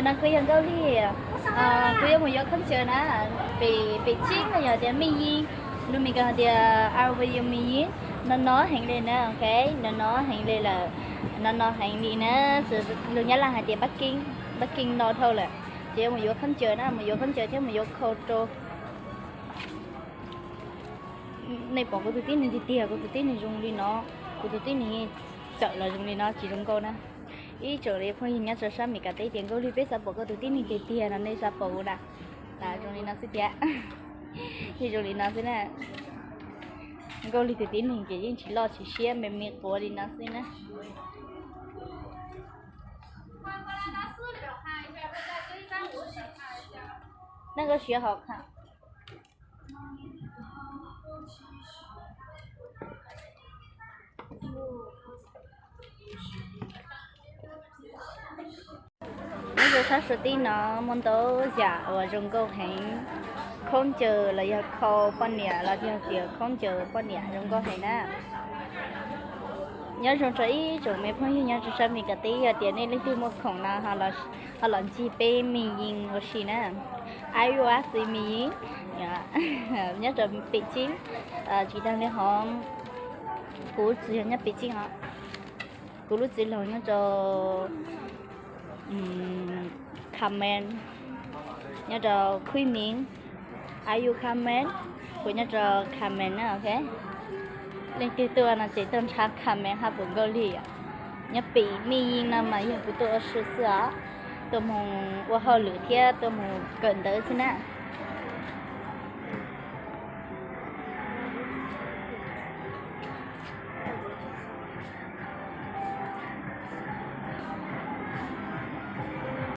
No kuv yog Nkauj Lig, kuv yuav mus yuav khaub ncaws na, pem, pem Cib no yog tias Mej Yij, lus Mes Kas hais tias Avenue Mej Yij, no no heev li na, ok, no no heev li lawm, no no heev li na, lus Nyab Laj hais tias Bắc Kinh, Bắc Kinh no dhau lawm, ces yuav mus yuav khaub ncaws na, mus yuav khaub ncaws thiab mus yuav khau rau. Nej pom kuv tus tib neeg tiag tiag, kuv tus tib neeg zoo li no, kuv tus tib neeg cawm los zoo li no tsis zoo nkauj na. Ib tsoom phooj ywg nyob rau sab Mes Kas teb tias Nkauj Lig peb xav pom koj tus tib neeg tiag tiag no nej xav pom kuv na. Zoo li no xwb thiab, yeej zoo li no xwb na. Nkauj Lig tus tib neeg ces yeej tsis loj tsis siab, me me quav li no xwb na. Nej koj siav hov. Nyob rau sab Suav teb no muaj ntau yam uas zoo nkauj heev, khaub ncaws los yog khau poj niam los yog tias khaub ncaws poj niam zoo nkauj heev na. Nyob zoo rau ib tsoom me phooj ywg nyob rau sab Mes Kas teb, yog tias nej leej twg muaj khoom no ho los ncig peb Mej Yij ua si na, Avenue Mej Yij, nyob rau pem Cib, tsis tag li hov, kuv lub txwv yog nyob pem Cib os, kuv lub txwv laug nyob rau Kamen, nyob rau Khwj Meev, Avenue Kamen, kuv nyob rau Kamen na, ok. Leej twg tuaj no ces tuaj nrhav Kamen hab pum Nkauj Lig. Nyob pem Mej Yij no mas yog kuv tuaj ua si xwb os, tuaj mus ua hauj lwm thiab tuaj mus kawm ntawv xwb na.